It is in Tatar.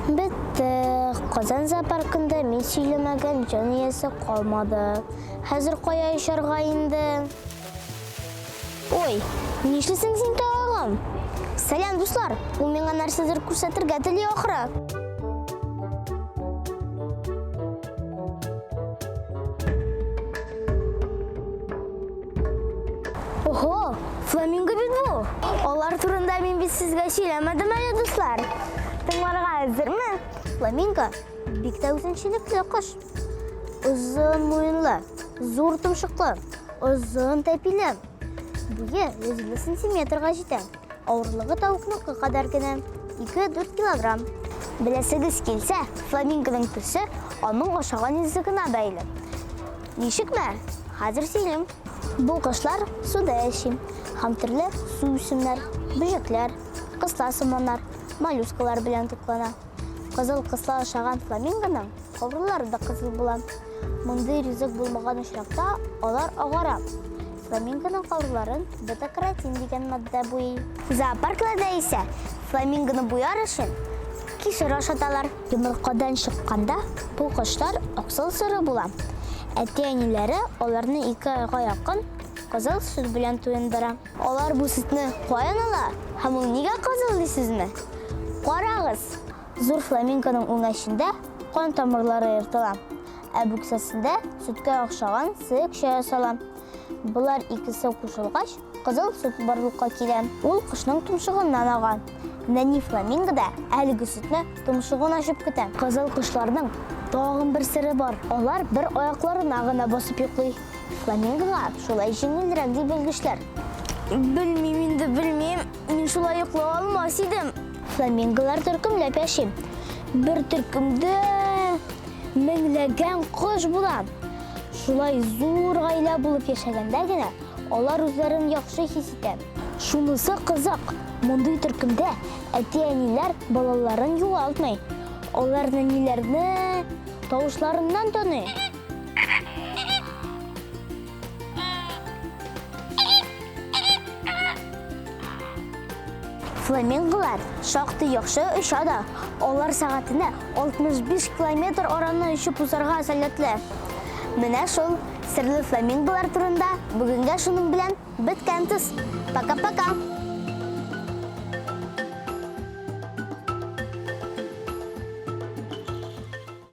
Бетте. Казан зоопаркында мин сөйләмәгән җан иясе калмады. Хәзер кая очарга инде? Ой, нишлисең син тагын? Сәлам, дуслар! Ул миңа нәрсәдер күрсәтергә тели ахры. Ого, фламинго бит бу! Алар турында мин бит сезгә сөйләмәдем әле, дуслар. Тыңларга әзерме? Фламинго бик тә үзенчәлекле кош. Озын муенлы, зур томшыклы, озын тәпиле. Буе 150 сантиметрга җитә. Авырлыгы тавыкныкы кадәр генә, 2-4 килограмм. Беләсегез килсә, фламингоның төсе аның ашаган ризыгына бәйле. Ничекме? Хәзер сөйлим. Бу кошлар суда яши һәм төрле суүсемнәр, бөҗәкләр, кысла сыманнар, моллюскалар белән туклана. Кызыл кысла ашаган фламингоның кавырлары да кызыл була. Мондый ризык булмаган очракта алар агара. Фламингоның кавырларын бета-каротин дигән матдә буйый. Зоопаркларда исә фламингоны буяр өчен кишер ашаталар. Йомыркадан чыкканда бу кошлар аксыл соры була. Әти-әниләре аларны ике айга якын кызыл сөт белән туендыра. Алар бу сөтне каян ала һәм ул нигә кызыл дисезме? Карагыз, зур фламингоның үңәчендә кан тамырлары ертыла, ә бүксәсендә сөткә охшаган сыекча ясала. Болар икесе кушылгач, Кызыл сөт барлыкка килә. Ул кошның томшыгыннан ага. Нәни фламинго да әлеге сөтне томшыгын ачып көтә. Кызыл кошларның тагын бер сере бар. Алар бер аякларына гына басып йоклый. Фламингога шулай җиңелрәк, ди белгечләр. Белмим инде, белмим. Мин шулай йоклый алмас идем. Фламинголар төркемләп яши. Бер төркемдә меңләгән кош була. Шулай зур гаилә булып яшәгәндә генә Алар үзләрен яхшы хис итә. Шунысы кызык, мондый төркемдә әти-әниләр балаларын югалтмый. Алар нәниләрне тавышларыннан таный. Фламинголар шактый яхшы оча да. Алар сәгатенә 65 километр араны очып узарга сәләтле. Менә шул Серле фламинголар турында бүгенгә шуның белән беткән төс. Пока-пока!